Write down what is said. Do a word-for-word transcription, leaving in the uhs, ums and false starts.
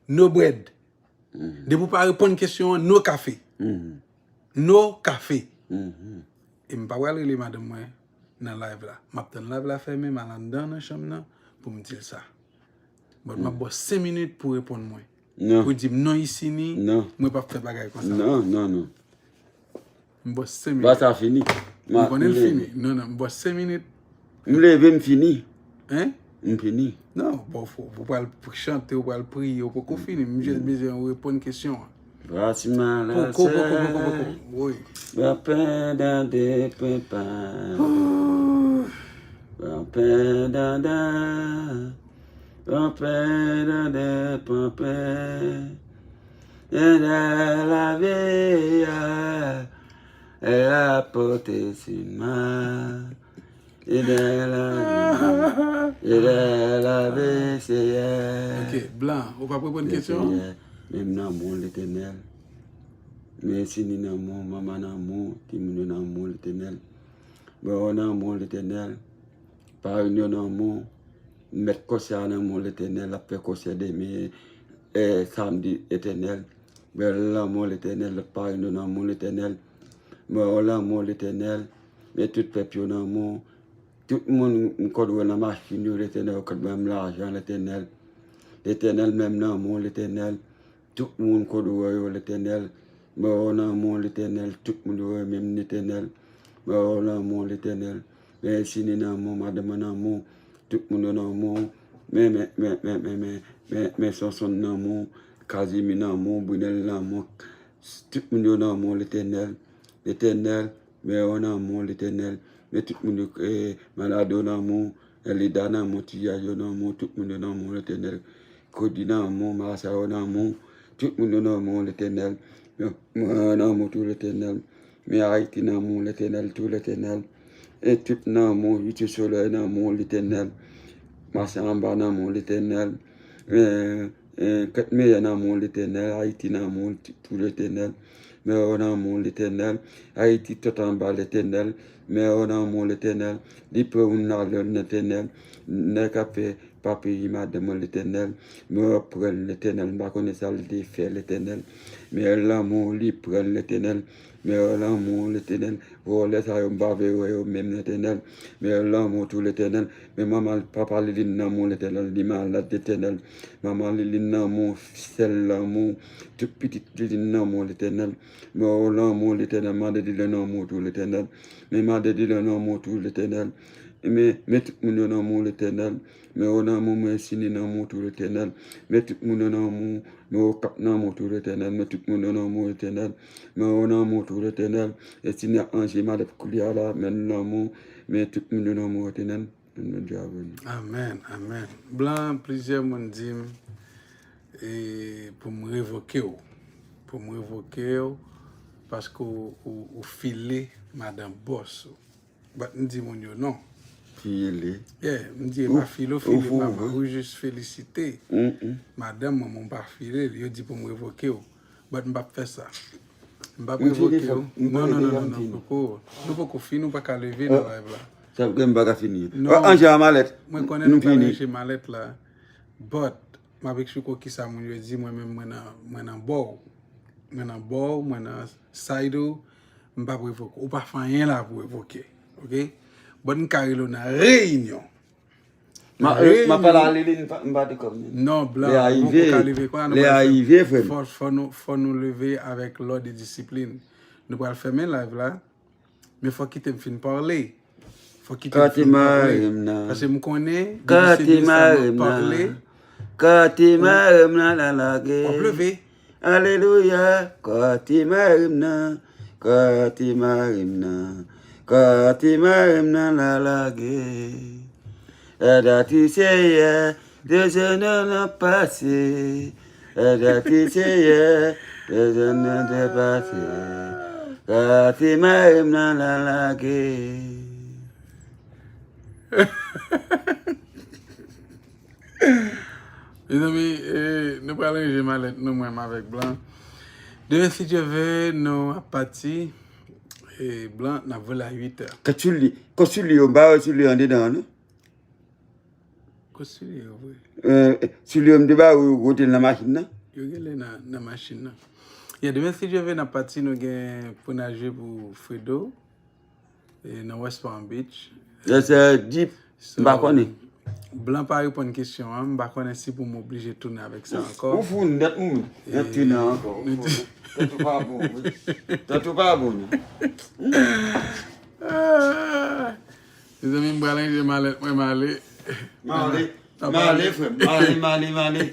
No bread. Depi w pa reponn kesyon an, no kafe. No kafe. E m pa pral rele madanm mwen nan live la. M ap tann live la fèmen, m al anndan nan chanm nan pou m di l sa. But m ap ba w senk minit pou reponn mwen. Pou di m non, Isini, mwen p ap fè bagay konsa. Non, non, non. M ba w senk minit. Ba sa fini. M konnen l fini. Non, non, m ba w senk minit. M leve, m fini. Hein? M fini. Non, bon, fò, ou pral chante, ou pral priye, ou poko fini. M jis bezwen ou reponn kesyon an. Poko, poko, poko, poko. Wi. Bon, pen dan de pen pa. Bon, pen dan dan. Bon, pen dan de pen pen. E de la vi a, e la pote si ma. E de la vi, e de la vi, Seyè. Ok, Blan, ou p ap reponn kesyon an? Seyè, men m nan men w, Letènèl. Men Sini nan men w, manman nan men w, timoun yo nan men w, Letènèl. Mwen nan men w, Letènèl. Parenn yo nan men w. Mèt konsè a nan men w, Letènèl, l ap fè konsè demen, eh, samdi, Letènèl. Mwen nan men w, Letènèl, lòt parenn yo nan men w, Letènèl. Mwen nan men w, Letènèl. Men tout pèp yo nan men w. Tout moun m konn wè nan machin yo, Letènèl, yo konn ban m lajan, Letènèl. Letènèl, men m nan men w, Letènèl. Tout moun konn wè yo, Letènèl. Mwen nan men w, Letènèl. Tout moun yo renmen m, Letènèl. Mwen nan men w, Letènèl. Men Sini nan men w, madanm mwen nan men w. Tout moun yo nan men w. Men, men, men, men, men, men, men, men Sonson nan men w. Kazimi nan men w. Brinèl nan men w. Tout moun yo nan men w, Letènèl. Letènèl, men yo nan men w, Letènèl. Men tout moun yo, eh, malad yo nan men w, Elida nan men w, tiyaj yo nan men w, tout moun yo nan men w, Letènèl. Kodi nan men w, Masa yo nan men w, tout moun yo nan men w, Letènèl. Men mwen nan men w tou, Letènèl. Men Ayiti nan men w, Letènèl, tou, Letènèl. E tout nan men w, Site Solèy nan men w, Letènèl. Masa Anba nan men w, Letènèl. Eh, eh, Kèt Meyè nan men w, Letènèl. Ayiti nan men w, tou, Letènèl. Men yo nan men w, Letènèl. Ayiti tèt anba, Letènèl. Men yo nan men w, Letènèl. Li pran moun nan lòn, Letènèl. Nèg k ap fè pa peyi madanm mwen, Letènèl. Men yo pran l, Letènèl. M pa konnen sa l te fè, Letènèl. Men yo nan men w, li pran l, Letènèl. Men yo nan men w, Letènèl. Vòlè sa yo, m pa vle wè yo menm, Letènèl. Men yo nan men w tou, Letènèl. Men manman, papa Liline nan men w, Letènèl. Li malad, Letènèl. Manman Liline nan men w, sèl nan men w. Tout pitit Liline nan men w, Letènèl. Men yo nan men w, Letènèl. Mande Dylan nan men w tou, Letènèl. Men mande Dylan nan men w tou, Letènèl. Men, men tout moun yo nan men w, Letènèl. Men yo nan men w, men Sini nan men w tou, Letènèl. Men tout moun yo nan men w, men Okap nan men w tou, Letènèl. Men tout moun yo nan men w, Letènèl. Men yo nan men w tou, Letènèl. E Sini ap manje malèt koulye a la, men l nan men w, men tout moun yo nan men w, Letènèl. Bondye avè nou. Amèn, amèn. Blan, plizyè moun di m, e, pou m revoke w. Pou m revoke w, paske w, ou, ou file madan bòs ou. But m di moun yo non. File. Yeah, m di e pa file w file, papa, ou jis felisite madanm mwen, men w pa file l. Yo di pou m revoke w. But m p ap fè sa. M p ap revoke w. Non, non, non, non, non, poko. Nou poko fini, ou pa ka leve nan live la. Sa vre, m pa ka fini. Non. Anje a malèt. Mwen konnen nou pral ranje malèt la. But, m ap eksplike w kisa moun yo di, mwen menm, mwen nan, mwen nan bò w. Mwen nan bò w, mwen nan side ou. M p ap revoke w. Ou pa fè anyen la pou revoke. Ok? But m ka rele w nan reyinyon. Ma, eh, ma pale a Liline, m pa, m pa di kòb li. Non, Blan, nou poko ka leve. Lè a rive, frè m. Fò, fò nou, fò nou leve avèk lòd e disiplin. Nou pral fèmen live la, men fò kite m fin pale. Fò kite m fin pale. Paske m konnen, depi se de sa m ap pale. Kote mari m nan la lage. W ap leve. Alelouya, kote mari m nan, kote mari m nan, kote mari m nan la lage. Èd a ti Seyè, de jenou nan pase. Èd a ti Seyè, de jenou nan pase. Kote mari m nan la lage. Mezanmi, eh, nou pral ranje malèt nou, mwen menm avèk Blan. Demen, si Dye vle, nou ap pati. E Blan, n ap vole a uit è. Kot soulye, kot soulye yo, m pa wè soulye andedan an, non. Kot soulye yo, vre? Eh, soulye yo, m te ba ou, ou te nan machin nan. Yo rele nan, nan machin nan. Yeah, demen, si Dye vle, n ap pati, nou gen pou n al jwe pou Fredo e nan West Palm Beach. Yes, uh, Jeep. M pa konnen. Blan pa reponn kesyon an, m pa konnen si pou m oblije tounen avèk sa ankò. Ou fou nèt, ou menm. Nèt tounen ankò. Ou fou nèt. Tèt ou pa bon, wi. Tèt ou pa bon, non. Ah! Mezanmi, m pral ranje malèt mwen, m ale. M ale. M ale, frè m. M ale, m ale, m ale.